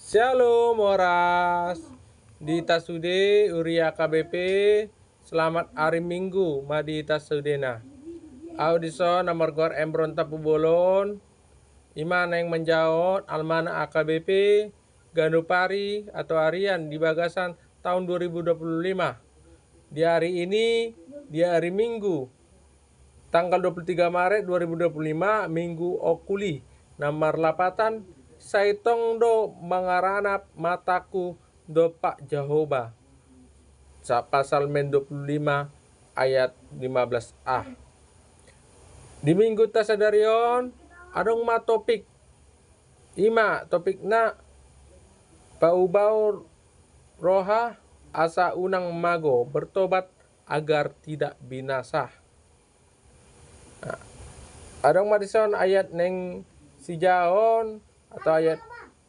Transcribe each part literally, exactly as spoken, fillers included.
Shalom, horas. Di hita sude, huria H K B P, selamat ari Minggu ma di hita sudena. Au dison na margoar Embron Tampubolon, ima naeng manjahahon almanak H K B P, ganup ari atau harian di bagasan tahun dua ribu dua puluh lima. Di hari ini, di hari Minggu, tanggal dua puluh tiga Maret dua ribu dua puluh lima, Minggu Okuli, na marlapatan, sai tong do mangaranap matangku dompak Jahowa. Sa-, Psalmen dua puluh lima ayat lima belas a. Di Mingguta sadari on, adong ma topik, ima topikna: Paubahon roha asa unang mago, bertobat agar tidak binasa. Nah, adong ma dison ayat naeng sijahahon atau ayat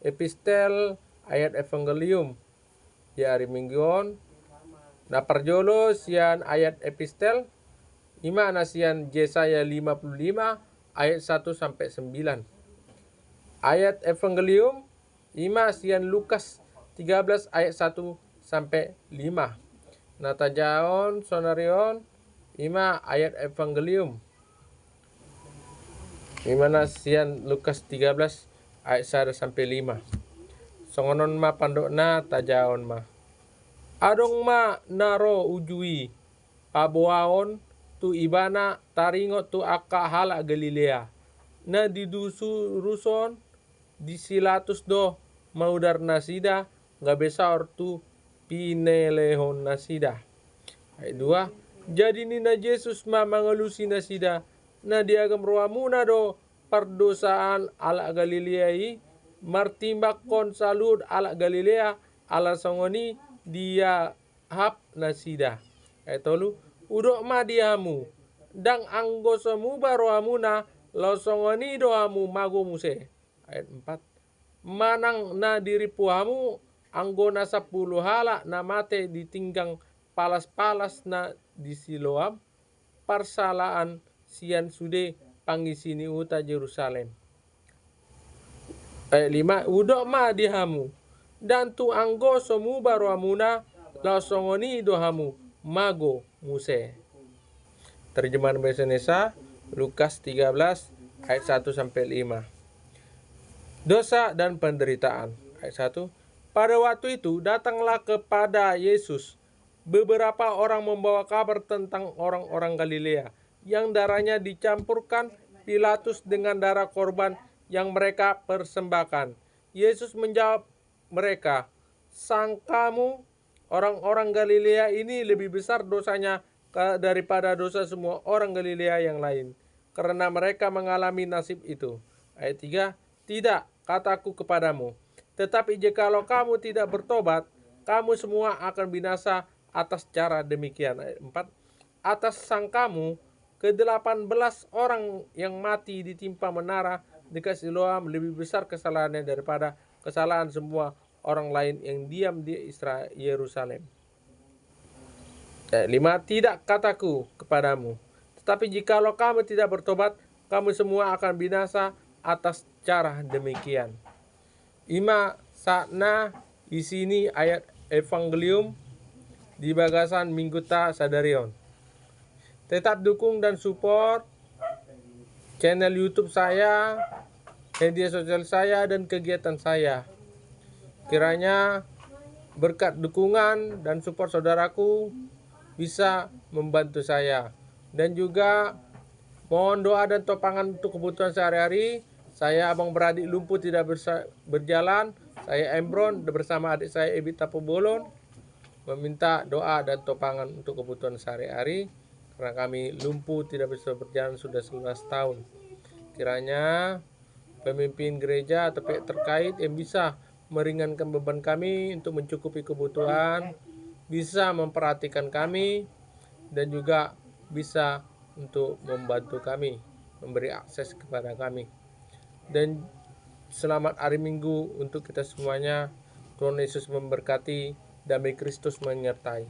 epistel, ayat evangelium di ari Minggu on. Na parjolo sian ayat epistel, ima na sian Jesaya lima puluh lima ayat satu sampe sembilan. Ayat evangelium, ima sian Lukas tiga belas ayat satu sampe lima. Na tajahahon sonari on, ima ayat evangelium, ima na sian Lukas tiga belas ayat sada sampe lima. Songon on ma pandokna, tajahahon ma. Adong ma na ro uju i, paboaon tu ibana taringot tu angka halak Galilea, na didurusuruson di si Pilatus do maudar nasida, gabe saor tu pinelehon nasida. Ayat dua. Jadi ninna Jesus ma mangalusi nasida: Na diagam rohamuna do pardosaan halak Galilea i, martimbangkon saluhut halak Galilea, ala songon i diahap nasida. Ayat tolu. Hudok ma di hamu, ndang anggo so muba rohamuna, laos songon i do hamu mago muse. Ayat empat. Manang na dirimpu hamu, anggo na sampulu halak na mate di tinggang palas-palas na di Siloam, parsalaan sian sude pangisi ni huta Jerusalem. Ayat lima. Hudok ma di hamu, ndang tung anggo so muba rohamuna, laos songon i do hamu mago muse. Terjemahan bahasa Indonesia, Lukas tiga belas ayat satu sampai lima. Dosa dan penderitaan. Ayat satu. Pada waktu itu datanglah kepada Yesus beberapa orang membawa kabar tentang orang-orang Galilea yang darahnya dicampurkan Pilatus dengan darah korban yang mereka persembahkan. Yesus menjawab mereka, "Sangkamu orang-orang Galilea ini lebih besar dosanya ka-, daripada dosa semua orang Galilea yang lain, karena mereka mengalami nasib itu." Ayat tiga. Tidak, kataku kepadamu, tetapi jikalau kamu tidak bertobat, kamu semua akan binasa atas cara demikian. Ayat empat. Atas sangkamu, kedelapan belas orang yang mati ditimpa menara dekat Siloam lebih besar kesalahannya daripada kesalahan semua orang lain yang diam di Isra-, Yerusalem. Ayat lima. Tidak, kataku kepadamu, tetapi jikalau kamu tidak bertobat, kamu semua akan binasa atas cara demikian. Ima sahatna isi ni ayat evangelium di bagasan Mingguta sadari on. Tetap dukung dan support channel YouTube saya, media sosial saya, dan kegiatan saya. Kiranya berkat dukungan dan support saudaraku bisa membantu saya. Dan juga mohon doa dan topangan untuk kebutuhan sehari-hari. Saya, abang beradik lumpuh tidak bersa-, berjalan. Saya Embron bersama adik saya Ebi Tampubolon meminta doa dan topangan untuk kebutuhan sehari-hari, karena kami lumpuh tidak bisa berjalan sudah sebelas tahun. Kiranya pemimpin gereja atau pihak terkait yang bisa meringankan beban kami untuk mencukupi kebutuhan, bisa memperhatikan kami, dan juga bisa untuk membantu kami, memberi akses kepada kami. Dan selamat hari Minggu untuk kita semuanya. Tuhan Yesus memberkati, damai Kristus menyertai.